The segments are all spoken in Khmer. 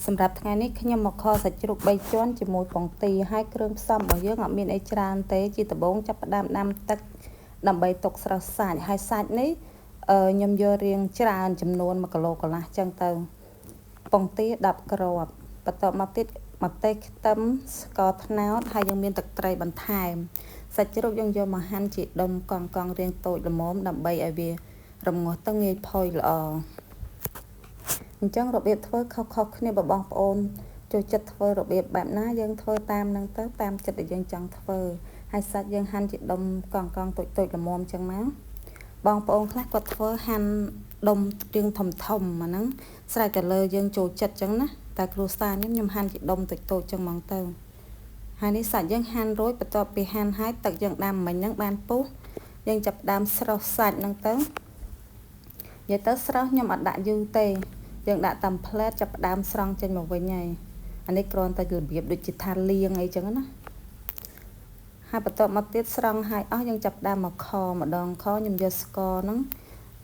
សម្រាប់ថ្ងៃនេះខ្ញុំមកខសាច់ជ្រូក3ជាន់ជាមួយពងទាហើយគ្រឿងផ្សំរបស់យើងអត់មានអីច្រើនទេជាដំបូងចាប់ផ្ដើមដាំទឹកដើម្បីទុកស្រុះសាច់ហើយសាច់នេះខ្ញុំយករៀងច្រើនចំនួន1គីឡូកន្លះចឹងទៅពងទា10គ្រាប់បន្ទាប់មកទៀតម្ទេសខ្ទឹមស្ករត្នោតហើយយើងមានទឹកត្រីបន្ថែមសាច់ជ្រូកយើងយកមកហាន់ជាដុំកង់កង់រាងតូចល្មមដើម្បីឲ្យវារងាស់ទៅងាយផុយល្អអញ្ចឹងរបៀបធ្វើខុសៗគ្នាបើបងប្អូនចូលចិត្តធ្វើរបៀបបែបណាយើងធ្វើតាមនឹងទៅតាមចិត្តដែលយើងចង់ធ្វើហើយសាច់យើងហាន់ជាដុំកង់កង់តូចតូចល្មមអញ្ចឹងមកបងប្អូនខ្លះគាត់ធ្វើហាន់ដុំរាងធំធំអាហ្នឹងស្រេចតែលើយើងចូលចិត្តអញ្ចឹងណាតែគ្រួសារខ្ញុំហាន់ជាដុំតូចតូចចឹងហ្មងទៅហើយនេះសាច់យើងហាន់រួចបន្ទាប់ពីហាន់ហើយទឹកយើងដាំមិញហ្នឹងបានពុះយើងចាប់ផ្ដើមស្រុះសាច់ហ្នឹងទៅនិយាយទៅស្រុះខ្ញុំអត់ដាក់យូរទេយើងដាក់តាមផ្លែតចាប់ផ្ដើមស្រង់ចេញមកវិញហើយអានេះគ្រាន់តែរបៀបដូចជាថាលាងអីចឹងណាហើយបន្ទាប់មកទៀតស្រង់ហើយអស់យើងចាប់ផ្ដើមមកខម្ដងខខ្ញុំយកស្ករហ្នឹង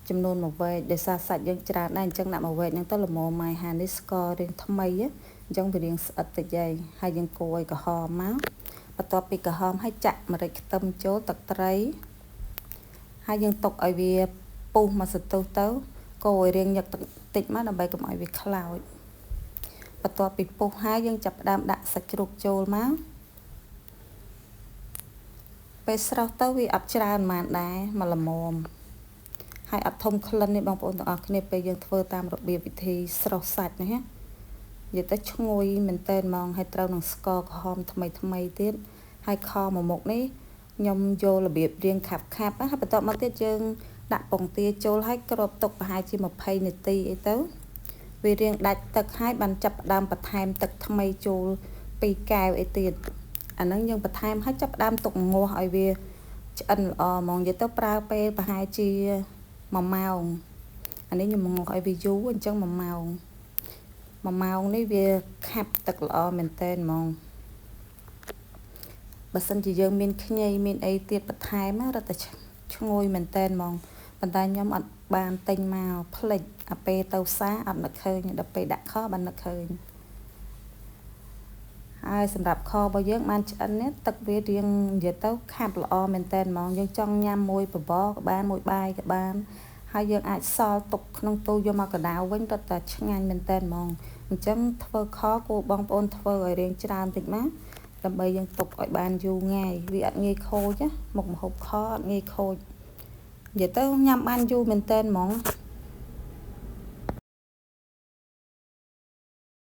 ចំនួន1វែកដោយសារសាច់យើងច្រើនដែរអញ្ចឹងដាក់1វែកហ្នឹងទៅល្មមហើយហានេះស្កររៀងថ្មីអញ្ចឹងវារៀងស្អិតតិចហើយហើយយើងកូរឲ្យក្រហមមកបន្ទាប់ពីក្រហមហើយចាក់ម្រេចខ្ទឹមចូលទឹកត្រីហើយយើងទុកឲ្យវាពុះមកសន្ទុះទៅកូរឲ្យរៀងញឹកតិចមកដើម្បីកុំឲ្យវាខ្លោចបន្ទាប់ពីពុះហើយយើងចាប់ផ្ដើមដាក់សាច់ជ្រូកចូលមកពេលស្រស់ទៅវាអត់ច្រើនប៉ុន្មានដែរមកល្មមហើយអត់ធំក្លិនទេបងប្អូនទាំងអស់គ្នាពេលយើងធ្វើតាមរបៀបវិធីស្រស់សាច់នេះណានិយាយទៅឈ្ងុយមែនតើហ្មងហើយត្រូវនឹងស្ករក្រហមថ្មីថ្មីទៀតហើយខមួយមុខនេះខ្ញុំយករបៀបរៀងខាប់ខាប់ហើយបន្ទាប់មកទៀតយើងដាក់ពងទាចូលហើយគ្របទុកប្រហែលជា20នាទីអីទៅវារៀងដាច់ទឹកហើយបានចាប់ផ្ដើមបន្ថែមទឹកថ្មីចូល2កែវអីទៀតអាហ្នឹងយើងបន្ថែមហើយចាប់ផ្ដើមទុកងាស់ឲ្យវាឆ្អិនល្អហ្មងនិយាយទៅប្រើពេលប្រហែលជា1ម៉ោងអានេះខ្ញុំងាស់ឲ្យវាយូរអញ្ចឹង1ម៉ោង1ម៉ោងនេះវាខាប់ទឹកល្អមែនតើហ្មងបើសិនជាយើងមានខ្ញីមានអីទៀតបន្ថែមរត់តែឈ្ងុយមែនតើហ្មងប៉ុន្តែខ្ញុំអត់បានទិញមកផ្លិចអាពេលទៅផ្សារអត់នឹកឃើញដល់ពេលដាក់ខបាននឹកឃើញហើយសម្រាប់ខរបស់យើងបានឆ្អិននេះទឹកវារៀងនិយាយទៅខាប់ល្អមែនតើហ្មងយើងចង់ញ៉ាំមួយបបរក៏បានមួយបាយក៏បានហើយយើងអាចសល់ទុកក្នុងទូយកមកកដៅវិញរត់តែឆ្ងាញ់មែនតើហ្មងអញ្ចឹងធ្វើខគួរបងប្អូនធ្វើឲ្យរៀងច្រើនតិចមកដើម្បីយើងទុកឲ្យបានយូរថ្ងៃវាអត់ងាយខូចណាមុខម្ហូបខអត់ងាយខូចនិយាយទៅញ៉ាំបានយូរមែនតើហ្មង